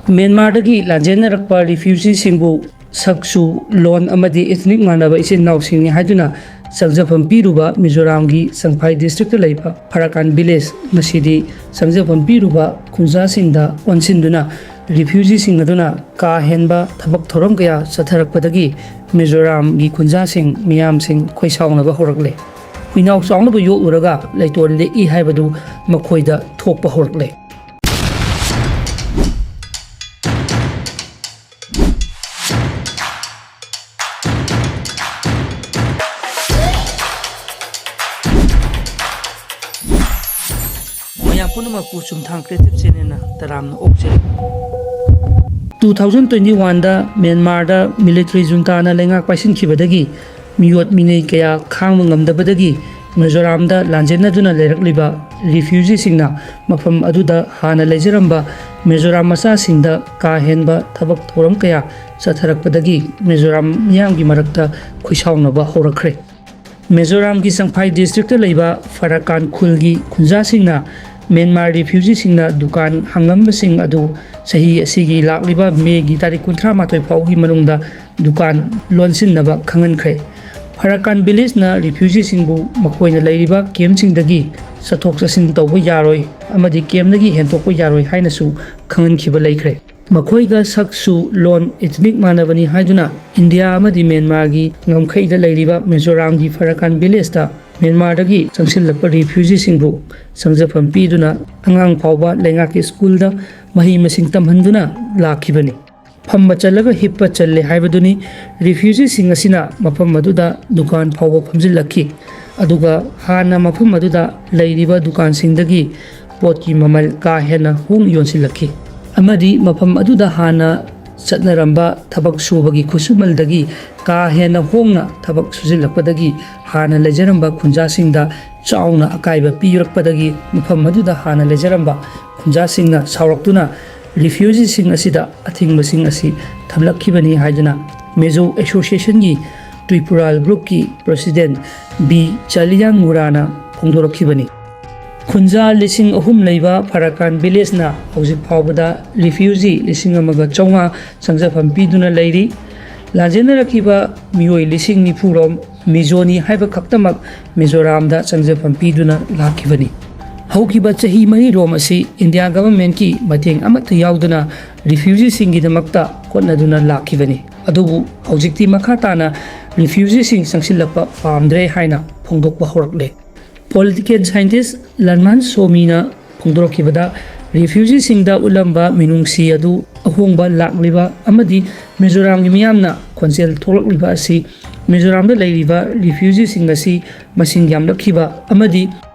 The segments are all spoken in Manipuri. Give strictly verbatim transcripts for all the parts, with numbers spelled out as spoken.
ꯃ꯭ꯌꯥꯟꯃꯥꯔꯗꯒꯤ ꯂꯥꯟꯖꯦꯟꯅꯔꯛꯄ ꯔꯤꯐ꯭ꯌꯨꯖꯤꯁꯤꯡꯕꯨ ꯁꯛꯁꯨ, ꯂꯣꯟ ꯑꯃꯗꯤ ꯏꯊꯅꯤꯛ ꯃꯥꯟꯅꯕ ꯏꯆꯤꯟ ꯏꯅꯥꯎꯁꯤꯡꯅꯤ ꯍꯥꯏꯗꯨꯅ ꯆꯪꯖꯐꯝ ꯄꯤꯔꯨꯕ ꯃꯤꯖꯣꯔꯥꯝꯒꯤ ꯆꯪꯐꯥꯏ ꯗꯤꯁꯇ꯭ꯔꯤꯛꯇ ꯂꯩꯕ ꯐꯔꯥꯀꯥꯟ ꯚꯤꯂꯦꯖ, ꯃꯁꯤꯗꯤ ꯆꯪꯖꯐꯝ ꯄꯤꯔꯨꯕ ꯈꯨꯟꯖꯥꯁꯤꯡꯗ ꯑꯣꯟꯁꯤꯟꯗꯨꯅ ꯔꯤꯐ꯭ꯌꯨꯖꯤꯁꯤꯡ ꯑꯗꯨꯅ ꯀꯥ ꯍꯦꯟꯕ ꯊꯕꯛ ꯊꯧꯔꯝ ꯀꯌꯥ ꯆꯠꯊꯔꯛꯄꯗꯒꯤ ꯃꯤꯖꯣꯔꯥꯝꯒꯤ ꯈꯨꯟꯖꯥꯁꯤꯡ ꯃꯤꯌꯥꯝꯁꯤꯡ ꯈꯣꯏꯁꯥꯎꯅꯕ ꯍꯧꯔꯛꯂꯦ꯫ ꯍꯨꯏꯅꯥꯎ ꯆꯥꯎꯅꯕ ꯌꯣꯛꯂꯨꯔꯒ ꯂꯩꯇꯣꯟ ꯂꯦꯛꯏ ꯍꯥꯏꯕꯗꯨ ꯃꯈꯣꯏꯗ ꯊꯣꯛꯄ ꯍꯧꯔꯛꯂꯦ꯫ ꯃꯌꯥꯝ ꯄꯨꯝꯅꯃꯛꯄꯨ ꯆꯨꯝꯊꯥꯡ ꯀ꯭ꯔꯤꯌꯦꯇꯤꯚ ꯆꯦꯅꯦꯜꯅ ꯇꯔꯥꯝꯅ ꯑꯣꯛꯆꯔꯤ꯫ ꯇꯨ ꯊꯥꯎꯖꯟ ꯇ꯭ꯋꯦꯟꯇꯤ ꯋꯥꯟꯗ ꯃ꯭ꯌꯥꯟꯃꯥꯔꯗ ꯃꯤꯂꯤꯇꯔꯤ ꯖꯨꯟꯇꯥꯅ ꯂꯩꯉꯥꯛ ꯄꯥꯏꯁꯤꯟꯈꯤꯕꯗꯒꯤ ꯃꯤꯑꯣꯠ ꯃꯤꯅꯩ ꯀꯌꯥ ꯈꯥꯡꯕ ꯉꯝꯗꯕꯗꯒꯤ ꯃꯤꯖꯣꯔꯥꯝꯗ ꯂꯥꯟꯖꯦꯟꯅꯗꯨꯅ ꯂꯩꯔꯛꯂꯤꯕ ꯔꯤꯐ꯭ꯌꯨꯖꯤꯁꯤꯡꯅ ꯃꯐꯝ ꯑꯗꯨꯗ ꯍꯥꯟꯅ ꯂꯩꯖꯔꯝꯕ ꯃꯤꯖꯣꯔꯥꯝ ꯃꯆꯥꯁꯤꯡꯗ ꯀꯥ ꯍꯦꯟꯕ ꯊꯕꯛ ꯊꯧꯔꯝ ꯀꯌꯥ ꯆꯠꯊꯔꯛꯄꯗꯒꯤ ꯃꯤꯖꯣꯔꯥꯝ ꯃꯤꯌꯥꯝꯒꯤ ꯃꯔꯛꯇ ꯈꯣꯏꯁꯥꯎꯅꯕ ꯍꯧꯔꯛꯈ꯭ꯔꯦ꯫ ꯃꯤꯖꯣꯔꯥꯝꯒꯤ ꯆꯪꯐꯥꯏ ꯗꯤꯁꯇ꯭ꯔꯤꯛꯇ ꯂꯩꯕ ꯐꯔꯥꯀꯥꯟ ꯈꯨꯜꯒꯤ ꯈꯨꯟꯖꯥꯁꯤꯡꯅ ꯃ꯭ꯌꯥꯟꯃꯥꯔ ꯔꯤꯐ꯭ꯌꯨꯖꯤꯁꯤꯡꯅ ꯗꯨꯀꯥꯟ ꯍꯥꯡꯂꯝꯕꯁꯤꯡ ꯑꯗꯨ ꯆꯍꯤ ꯑꯁꯤꯒꯤ ꯂꯥꯛꯂꯤꯕ ꯃꯦꯒꯤ ꯇꯥꯔꯤꯛ ꯀꯨꯟꯊ꯭ꯔꯥ ꯃꯥꯊꯣꯏ ꯐꯥꯎꯒꯤ ꯃꯅꯨꯡꯗ ꯗꯨꯀꯥꯟ ꯂꯣꯟꯁꯤꯟꯅꯕ ꯈꯪꯍꯟꯈ꯭ꯔꯦ꯫ ꯐꯔꯥꯀꯥꯟ ꯚꯤꯂꯦꯖꯅ ꯔꯤꯐ꯭ꯌꯨꯖꯤꯁꯤꯡꯕꯨ ꯃꯈꯣꯏꯅ ꯂꯩꯔꯤꯕ ꯀꯦꯝꯞꯁꯤꯡꯗꯒꯤ ꯆꯠꯊꯣꯛ ꯆꯠꯁꯤꯟ ꯇꯧꯕ ꯌꯥꯔꯣꯏ ꯑꯃꯗꯤ ꯀꯦꯝꯞꯇꯒꯤ ꯍꯦꯟꯗꯣꯛꯄ ꯌꯥꯔꯣꯏ ꯍꯥꯏꯅꯁꯨ ꯈꯪꯍꯟꯈꯤꯕ ꯂꯩꯈ꯭ꯔꯦ꯫ ꯃꯈꯣꯏꯒ ꯁꯛꯁꯨ, ꯂꯣꯟ, ꯏꯊꯅꯤꯛ ꯃꯥꯟꯅꯕꯅꯤ ꯍꯥꯏꯗꯨꯅ ꯏꯟꯗꯤꯌꯥ ꯑꯃꯗꯤ ꯃ꯭ꯌꯥꯟꯃꯥꯔꯒꯤ ꯉꯝꯈꯩꯗ ꯂꯩꯔꯤꯕ ꯃꯤꯖꯣꯔꯥꯝꯒꯤ ꯐꯔꯥꯀꯥꯟ ꯚꯤꯂꯦꯖꯇ ꯃ꯭ꯌꯥꯟꯃꯥꯔꯗꯒꯤ ꯆꯪꯁꯤꯜꯂꯛꯄ ꯔꯤꯐ꯭ꯌꯨꯖꯤꯁꯤꯡꯕꯨ ꯆꯪꯖꯐꯝ ꯄꯤꯗꯨꯅ ꯑꯉꯥꯡ ꯐꯥꯎꯕ ꯂꯩꯉꯥꯛꯀꯤ ꯁ꯭ꯀꯨꯜꯗ ꯃꯍꯩ ꯃꯁꯤꯡ ꯇꯝꯍꯟꯗꯨꯅ ꯂꯥꯛꯈꯤꯕꯅꯤ꯫ ꯐꯝꯕ ꯆꯠꯂꯒ ꯍꯤꯞꯄ ꯆꯜꯂꯦ ꯍꯥꯏꯕꯗꯨꯅꯤ꯫ ꯔꯤꯐ꯭ꯌꯨꯖꯤꯁꯤꯡ ꯑꯁꯤꯅ ꯃꯐꯝ ꯑꯗꯨꯗ ꯗꯨꯀꯥꯟ ꯐꯥꯎꯕ ꯐꯝꯖꯤꯜꯂꯛꯈꯤ, ꯑꯗꯨꯒ ꯍꯥꯟꯅ ꯃꯐꯝ ꯑꯗꯨꯗ ꯂꯩꯔꯤꯕ ꯗꯨꯀꯥꯟꯁꯤꯡꯗꯒꯤ ꯄꯣꯠꯀꯤ ꯃꯃꯜ ꯀꯥ ꯍꯦꯟꯅ ꯍꯣꯡꯅ ꯌꯣꯟꯁꯤꯜꯂꯛꯈꯤ, ꯑꯃꯗꯤ ꯃꯐꯝ ꯑꯗꯨꯗ ꯍꯥꯟꯅ ꯆꯠꯅꯔꯝꯕ ꯊꯕꯛ ꯁꯨꯕꯒꯤ ꯈꯨꯠꯁꯨꯃꯜꯗꯒꯤ ꯀꯥ ꯍꯦꯟꯅ ꯍꯣꯡꯅ ꯊꯕꯛ ꯁꯨꯖꯤꯜꯂꯛꯄꯗꯒꯤ ꯍꯥꯟꯅ ꯂꯩꯖꯔꯝꯕ ꯈꯨꯟꯖꯥꯁꯤꯡꯗ ꯆꯥꯎꯅ ꯑꯀꯥꯏꯕ ꯄꯤꯔꯛꯄꯗꯒꯤ ꯃꯐꯝ ꯑꯗꯨꯗ ꯍꯥꯟꯅ ꯂꯩꯖꯔꯝꯕ ꯈꯨꯟꯖꯥꯁꯤꯡꯅ ꯁꯥꯎꯔꯛꯇꯨꯅ ꯔꯤꯐ꯭ꯌꯨꯖꯤꯁꯤꯡ ꯑꯁꯤꯗ ꯑꯊꯤꯡꯕꯁꯤꯡ ꯑꯁꯤ ꯊꯝꯂꯛꯈꯤꯕꯅꯤ ꯍꯥꯏꯗꯨꯅ ꯃꯤꯖꯣ ꯑꯦꯁꯣꯁꯤꯌꯦꯁꯟꯒꯤ ꯇ꯭ꯔꯤꯄꯨꯔꯥꯜ ꯒ꯭ꯔꯨꯞꯀꯤ ꯄ꯭ꯔꯦꯁꯤꯗꯦꯟꯠ ꯕꯤ ꯆꯥꯂꯤꯌꯥꯡ ꯃꯨꯔꯥꯅ ꯐꯣꯡꯗꯣꯔꯛꯈꯤꯕꯅꯤ꯫ ꯈꯨꯟꯖꯥ ꯂꯤꯁꯤꯡ ꯑꯍꯨꯝ ꯂꯩꯕ ꯐꯔꯥꯀꯥꯟ ꯚꯤꯂꯦꯖꯅ ꯍꯧꯖꯤꯛ ꯐꯥꯎꯕꯗ ꯔꯤꯐ꯭ꯌꯨꯖꯤ ꯂꯤꯁꯤꯡ ꯑꯃꯒ ꯆꯥꯝꯃꯉꯥ ꯆꯪꯖꯐꯝ ꯄꯤꯗꯨꯅ ꯂꯩꯔꯤ꯫ ꯂꯥꯟꯖꯦꯟꯅꯔꯛꯈꯤꯕ ꯃꯤꯑꯣꯏ ꯂꯤꯁꯤꯡ ꯅꯤꯐꯨ ꯔꯣꯝ ꯃꯤꯖꯣꯅꯤ ꯍꯥꯏꯕ ꯈꯛꯇꯃꯛ ꯃꯤꯖꯣꯔꯥꯝꯗ ꯆꯪꯖꯐꯝ ꯄꯤꯗꯨꯅ ꯂꯥꯛꯈꯤꯕꯅꯤ꯫ ꯍꯧꯈꯤꯕ ꯆꯍꯤ ꯃꯔꯤ ꯔꯣꯝ ꯑꯁꯤ ꯏꯟꯗꯤꯌꯥ ꯒꯚꯔꯟꯃꯦꯟꯠꯀꯤ ꯃꯇꯦꯡ ꯑꯃꯠꯇ ꯌꯥꯎꯗꯅ ꯔꯤꯐ꯭ꯌꯨꯖꯤꯁꯤꯡꯒꯤꯗꯃꯛꯇ ꯍꯣꯠꯅꯗꯨꯅ ꯂꯥꯛꯈꯤꯕꯅꯤ꯫ ꯑꯗꯨꯕꯨ ꯍꯧꯖꯤꯛꯇꯤ ꯃꯈꯥ ꯇꯥꯅ ꯔꯤꯐ꯭ꯌꯨꯖꯤꯁꯤꯡ ꯆꯪꯁꯤꯜꯂꯛꯄ ꯄꯥꯝꯗ꯭ꯔꯦ ꯍꯥꯏꯅ ꯐꯣꯡꯗꯣꯛꯄ ꯍꯧꯔꯛꯂꯦ꯫ ꯄꯣꯂꯤꯇꯤꯀꯦꯜ ꯁꯥꯏꯟꯇꯤꯁ ꯂꯟꯃꯥꯟ ꯁꯣꯃꯤꯅ ꯐꯣꯡꯗꯣꯔꯛꯈꯤꯕꯗ, ꯔꯤꯐ꯭ꯌꯨꯖꯤꯁꯤꯡꯗ ꯎꯠꯂꯝꯕ ꯃꯤꯅꯨꯡꯁꯤ ꯑꯗꯨ ꯑꯍꯣꯡꯕ ꯂꯥꯛꯂꯤꯕ ꯑꯃꯗꯤ ꯃꯤꯖꯣꯔꯥꯝꯒꯤ ꯃꯤꯌꯥꯝꯅ ꯈꯣꯟꯖꯦꯜ ꯊꯣꯛꯂꯛꯂꯤꯕ ꯑꯁꯤ ꯃꯤꯖꯣꯔꯥꯝꯗ ꯂꯩꯔꯤꯕ ꯔꯤꯐ꯭ꯌꯨꯖꯤꯁꯤꯡ ꯑꯁꯤ ꯃꯁꯤꯡ ꯌꯥꯝꯂꯛꯈꯤꯕ ꯑꯃꯗꯤ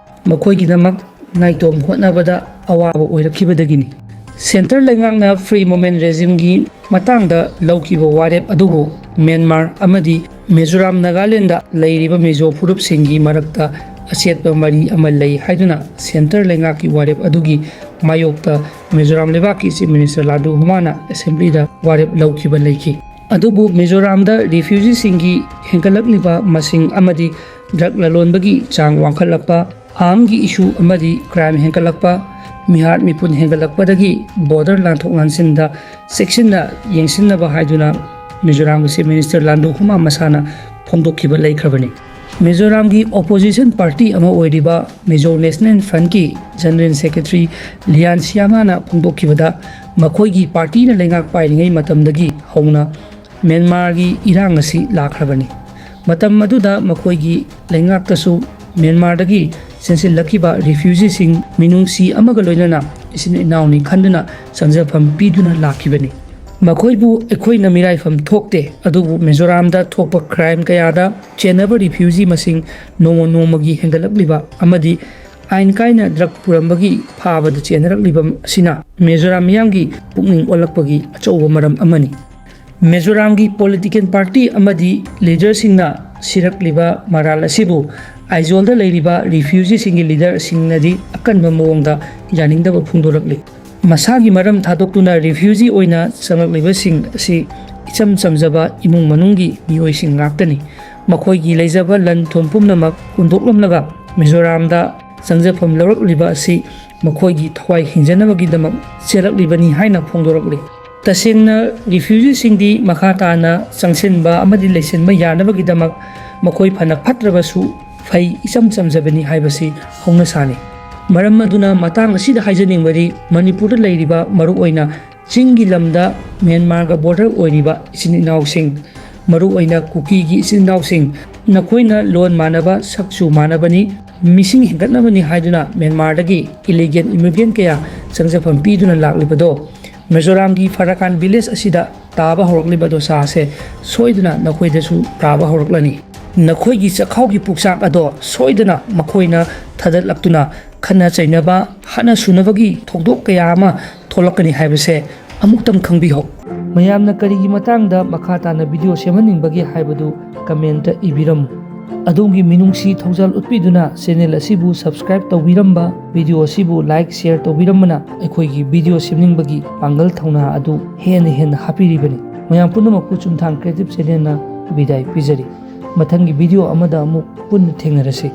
ꯃꯈꯣꯏꯒꯤꯗꯃꯛ ꯅꯥꯏꯇꯣꯝ ꯍꯣꯠꯅꯕꯗ ꯑꯋꯥꯕ ꯑꯣꯏꯔꯛꯈꯤꯕꯗꯒꯤꯅꯤ꯫ ꯁꯦꯟꯇꯔ ꯂꯩꯉꯥꯛꯅ ꯐ꯭ꯔꯤ ꯃꯨꯚꯃꯦꯟꯠ ꯔꯦꯖꯤꯝꯒꯤ ꯃꯇꯥꯡꯗ ꯂꯧꯈꯤꯕ ꯋꯥꯔꯦꯞ ꯑꯗꯨꯕꯨ ꯃ꯭ꯌꯥꯟꯃꯥꯔ ꯑꯃꯗꯤ ꯃꯤꯖꯣꯔꯥꯝ ꯅꯥꯒꯥꯂꯦꯟꯗ ꯂꯩꯔꯤꯕ ꯃꯤꯖꯣ ꯐꯨꯔꯨꯞꯁꯤꯡꯒꯤ ꯃꯔꯛꯇ ꯑꯆꯦꯠꯄ ꯃꯔꯤ ꯑꯃ ꯂꯩ ꯍꯥꯏꯗꯨꯅ ꯁꯦꯟꯇꯔ ꯂꯩꯉꯥꯛꯀꯤ ꯋꯥꯔꯦꯞ ꯑꯗꯨꯒꯤ ꯃꯥꯌꯣꯛꯇ ꯃꯤꯖꯣꯔꯥꯝ ꯂꯩꯕꯥꯛꯀꯤ ꯆꯤꯐ ꯃꯤꯅꯤꯁꯇꯔ ꯂꯥꯟꯗꯨ ꯍꯨꯃꯥꯅ ꯑꯦꯁꯦꯝꯕ꯭ꯂꯤꯗ ꯋꯥꯔꯦꯞ ꯂꯧꯈꯤꯕ ꯂꯩꯈꯤ꯫ ꯑꯗꯨꯕꯨ ꯃꯤꯖꯣꯔꯥꯝꯗ ꯔꯤꯐ꯭ꯌꯨꯖꯤꯁꯤꯡꯒꯤ ꯍꯦꯟꯒꯠꯂꯛꯂꯤꯕ ꯃꯁꯤꯡ ꯑꯃꯗꯤ ꯗ꯭ꯔꯒ ꯂꯂꯣꯟꯕꯒꯤ ꯆꯥꯡ ꯋꯥꯡꯈꯠꯂꯛꯄ, ꯑꯥꯔꯝꯒꯤ ꯏꯁꯨ ꯑꯃꯗꯤ ꯀ꯭ꯔꯥꯏꯝ ꯍꯦꯟꯒꯠꯂꯛꯄ, ꯃꯤꯍꯥꯠ ꯃꯤꯄꯨꯟ ꯍꯦꯟꯒꯠꯂꯛꯄꯗꯒꯤ ꯕꯣꯔꯗꯔ ꯂꯥꯟꯊꯣꯛ ꯂꯥꯟꯁꯤꯟꯗ ꯆꯦꯛꯁꯤꯟꯅ ꯌꯦꯡꯁꯤꯟꯅꯕ ꯍꯥꯏꯗꯨꯅ ꯃꯤꯖꯣꯔꯥꯝꯒꯤ ꯆꯤꯐ ꯃꯤꯅꯤꯁꯇꯔ ꯂꯥꯟꯗꯨ ꯍꯨꯃꯥ ꯃꯁꯥꯅ ꯐꯣꯡꯗꯣꯛꯈꯤꯕ ꯂꯩꯈ꯭ꯔꯕꯅꯤ꯫ ꯃꯤꯖꯣꯔꯥꯝꯒꯤ ꯑꯣꯄꯣꯖꯤꯁꯟ ꯄꯥꯔꯇꯤ ꯑꯃ ꯑꯣꯏꯔꯤꯕ ꯃꯤꯖꯣ ꯅꯦꯁꯅꯦꯜ ꯐ꯭ꯔꯟꯠꯀꯤ ꯖꯦꯅꯔꯦꯜ ꯁꯦꯀ꯭ꯔꯦꯇꯔꯤ ꯂꯤꯌꯥꯟ ꯁꯤꯌꯥꯃꯥꯅ ꯐꯣꯡꯗꯣꯛꯈꯤꯕꯗ, ꯃꯈꯣꯏꯒꯤ ꯄꯥꯔꯇꯤꯅ ꯂꯩꯉꯥꯛ ꯄꯥꯏꯔꯤꯉꯩ ꯃꯇꯝꯗꯒꯤ ꯍꯧꯅ ꯃ꯭ꯌꯥꯟꯃꯥꯔꯒꯤ ꯏꯔꯥꯡ ꯑꯁꯤ ꯂꯥꯛꯈ꯭ꯔꯕꯅꯤ꯫ ꯃꯇꯝ ꯑꯗꯨꯗ ꯃꯈꯣꯏꯒꯤ ꯂꯩꯉꯥꯛꯇꯁꯨ ꯃ꯭ꯌꯥꯟꯃꯥꯔꯗꯒꯤ ꯆꯦꯟꯁꯤꯜꯂꯛꯈꯤꯕ ꯔꯤꯐ꯭ꯌꯨꯖꯤꯁꯤꯡ ꯃꯤꯅꯨꯡꯁꯤ ꯑꯃꯒ ꯂꯣꯏꯅꯅ ꯏꯆꯤꯟ ꯏꯅꯥꯎꯅꯤ ꯈꯟꯗꯨꯅ ꯆꯪꯖꯐꯝ ꯄꯤꯗꯨꯅ ꯂꯥꯛꯈꯤꯕꯅꯤ꯫ ꯃꯈꯣꯏꯕꯨ ꯑꯩꯈꯣꯏꯅ ꯃꯤꯔꯥꯏꯐꯝ ꯊꯣꯛꯇꯦ, ꯑꯗꯨꯕꯨ ꯃꯤꯖꯣꯔꯥꯝꯗ ꯊꯣꯛꯄ ꯀ꯭ꯔꯥꯏꯝ ꯀꯌꯥꯗ ꯆꯦꯟꯅꯕ ꯔꯤꯐ꯭ꯌꯨꯖꯤ ꯃꯁꯤꯡ ꯅꯣꯡꯃ ꯅꯣꯡꯃꯒꯤ ꯍꯦꯟꯒꯠꯂꯛꯂꯤꯕ ꯑꯃꯗꯤ ꯑꯥꯏꯟ ꯀꯥꯏꯅ ꯗ꯭ꯔꯒ ꯄꯨꯔꯝꯕꯒꯤ ꯐꯥꯕꯗ ꯆꯦꯟꯅꯔꯛꯂꯤꯕ ꯑꯁꯤꯅ ꯃꯤꯖꯣꯔꯥꯝ ꯃꯤꯌꯥꯝꯒꯤ ꯄꯨꯛꯅꯤꯡ ꯑꯣꯜꯂꯛꯄꯒꯤ ꯑꯆꯧꯕ ꯃꯔꯝ ꯑꯃꯅꯤ꯫ ꯃꯤꯖꯣꯔꯥꯝꯒꯤ ꯄꯣꯂꯤꯇꯤꯀꯦꯜ ꯄꯥꯔꯇꯤ ꯑꯃꯗꯤ ꯂꯤꯗꯔꯁꯤꯡꯅ ꯁꯤꯔꯛꯂꯤꯕ ꯃꯔꯥꯜ ꯑꯁꯤꯕꯨ ꯑꯥꯏꯖꯣꯜꯗ ꯂꯩꯔꯤꯕ ꯔꯤꯐ꯭ꯌꯨꯖꯤꯁꯤꯡꯒꯤ ꯂꯤꯗꯔꯁꯤꯡꯅꯗꯤ ꯑꯀꯟꯕ ꯃꯑꯣꯡꯗ ꯌꯥꯅꯤꯡꯗꯕ ꯐꯣꯡꯗꯣꯔꯛꯂꯤ꯫ ꯃꯁꯥꯒꯤ ꯃꯔꯝ ꯊꯥꯗꯣꯛꯇꯨꯅ ꯔꯤꯐ꯭ꯌꯨꯖꯤ ꯑꯣꯏꯅ ꯆꯪꯂꯛꯂꯤꯕꯁꯤꯡ ꯑꯁꯤ ꯏꯆꯝ ꯆꯝꯖꯕ ꯏꯃꯨꯡ ꯃꯅꯨꯡꯒꯤ ꯃꯤꯑꯣꯏꯁꯤꯡ ꯉꯥꯛꯇꯅꯤ꯫ ꯃꯈꯣꯏꯒꯤ ꯂꯩꯖꯕ ꯂꯟ ꯊꯨꯝ ꯄꯨꯝꯅꯃꯛ ꯍꯨꯟꯗꯣꯛꯂꯝꯂꯒ ꯃꯤꯖꯣꯔꯥꯝꯗ ꯆꯪꯖꯐꯝ ꯂꯧꯔꯛꯂꯤꯕ ꯑꯁꯤ ꯃꯈꯣꯏꯒꯤ ꯊꯋꯥꯏ ꯍꯤꯡꯖꯅꯕꯒꯤꯗꯃꯛ ꯆꯦꯜꯂꯛꯂꯤꯕꯅꯤ ꯍꯥꯏꯅ ꯐꯣꯡꯗꯣꯔꯛꯂꯤ꯫ ꯇꯁꯦꯡꯅ ꯔꯤꯐ꯭ꯌꯨꯖꯤꯁꯤꯡꯗꯤ ꯃꯈꯥ ꯇꯥꯅ ꯆꯪꯁꯤꯟꯕ ꯑꯃꯗꯤ ꯂꯩꯁꯤꯟꯕ ꯌꯥꯅꯕꯒꯤꯗꯃꯛ ꯃꯈꯣꯏ ꯐꯅ ꯐꯠꯇ꯭ꯔꯕꯁꯨ ꯐꯩ ꯏꯆꯝ ꯆꯝꯖꯕꯅꯤ ꯍꯥꯏꯕꯁꯤ ꯍꯧꯅꯁꯥꯅꯤ꯫ ꯃꯔꯝ ꯑꯗꯨꯅ ꯃꯇꯥꯡ ꯑꯁꯤꯗ ꯍꯥꯏꯖꯅꯤꯡꯕꯗꯤ ꯃꯅꯤꯄꯨꯔꯗ ꯂꯩꯔꯤꯕ ꯃꯔꯨꯑꯣꯏꯅ ꯆꯤꯡꯒꯤ ꯂꯝꯗ ꯃ꯭ꯌꯥꯟꯃꯥꯔꯒ ꯕꯣꯔꯗꯔ ꯑꯣꯏꯔꯤꯕ ꯏꯆꯤꯟ ꯏꯅꯥꯎꯁꯤꯡ, ꯃꯔꯨꯑꯣꯏꯅ ꯀꯨꯀꯤꯒꯤ ꯏꯆꯤꯟ ꯏꯅꯥꯎꯁꯤꯡ, ꯅꯈꯣꯏꯅ ꯂꯣꯟ ꯃꯥꯟꯅꯕ, ꯁꯛꯁꯨ ꯃꯥꯟꯅꯕꯅꯤ, ꯃꯤꯁꯤꯡ ꯍꯦꯟꯒꯠꯅꯕꯅꯤ ꯍꯥꯏꯗꯨꯅ ꯃ꯭ꯌꯥꯟꯃꯥꯔꯗꯒꯤ ꯏꯂꯤꯒꯦꯜ ꯏꯃꯤꯒ꯭ꯔꯦꯟ ꯀꯌꯥ ꯆꯪꯖꯐꯝ ꯄꯤꯗꯨꯅ ꯂꯥꯛꯂꯤꯕꯗꯣ, ꯃꯤꯖꯣꯔꯥꯝꯒꯤ ꯐꯔꯥꯀꯥꯟ ꯚꯤꯂꯦꯖ ꯑꯁꯤꯗ ꯇꯥꯕ ꯍꯧꯔꯛꯂꯤꯕ ꯗꯣꯁꯥ ꯑꯁꯦ ꯁꯣꯏꯗꯅ ꯅꯈꯣꯏꯗꯁꯨ ꯇꯥꯕ ꯍꯧꯔꯛꯂꯅꯤ꯫ ꯅꯈꯣꯏꯒꯤ ꯆꯈꯥꯎꯒꯤ ꯄꯨꯛꯆꯥꯛ ꯑꯗꯣ ꯁꯣꯏꯗꯅ ꯃꯈꯣꯏꯅ ꯊꯗꯠꯂꯛꯇꯨꯅ ꯈꯠꯅ ꯆꯩꯅꯕ, ꯍꯥꯠꯅ ꯁꯨꯅꯕꯒꯤ ꯊꯧꯗꯣꯛ ꯀꯌꯥ ꯑꯃ ꯊꯣꯛꯂꯛꯀꯅꯤ ꯍꯥꯏꯕꯁꯦ ꯑꯃꯨꯛꯇꯪ ꯈꯪꯕꯤꯍꯧ꯫ ꯃꯌꯥꯝꯅ ꯀꯔꯤꯒꯤ ꯃꯇꯥꯡꯗ ꯃꯈꯥ ꯇꯥꯅ ꯚꯤꯗꯤꯑꯣ ꯁꯦꯝꯍꯟꯅꯤꯡꯕꯒꯦ ꯍꯥꯏꯕꯗꯨ ꯀꯃꯦꯟꯇ ꯏꯕꯤꯔꯝꯃꯨ꯫ ꯑꯗꯣꯝꯒꯤ ꯃꯤꯅꯨꯡꯁꯤ ꯊꯧꯖꯥꯜ ꯎꯠꯄꯤꯗꯨꯅ ꯆꯦꯅꯦꯜ ꯑꯁꯤꯕꯨ ꯁꯕꯁꯀ꯭ꯔꯥꯏꯕ ꯇꯧꯕꯤꯔꯝꯕ, ꯚꯤꯗꯤꯑꯣ ꯑꯁꯤꯕꯨ ꯂꯥꯏꯛ, ꯁꯦꯌꯔ ꯇꯧꯕꯤꯔꯝꯕꯅ ꯑꯩꯈꯣꯏꯒꯤ ꯚꯤꯗꯤꯑꯣ ꯁꯦꯝꯅꯤꯡꯕꯒꯤ ꯄꯥꯡꯒꯜ ꯊꯧꯅꯥ ꯑꯗꯨ ꯍꯦꯟꯅ ꯍꯦꯟꯅ ꯍꯥꯞꯄꯤꯔꯤꯕꯅꯤ꯫ ꯃꯌꯥꯝ ꯄꯨꯝꯅꯃꯛꯄꯨ ꯆꯨꯝꯊꯥꯡ ꯀ꯭ꯔꯤꯌꯦꯇꯤꯚ ꯆꯦꯅꯦꯜꯅ ꯕꯤꯗꯥꯏ ꯄꯤꯖꯔꯤ꯫ ꯃꯊꯪꯒꯤ ꯚꯤꯗꯤꯑꯣ ꯑꯃꯗ ꯑꯃꯨꯛ ꯄꯨꯟꯅ ꯊꯦꯡꯅꯔꯁꯤ꯫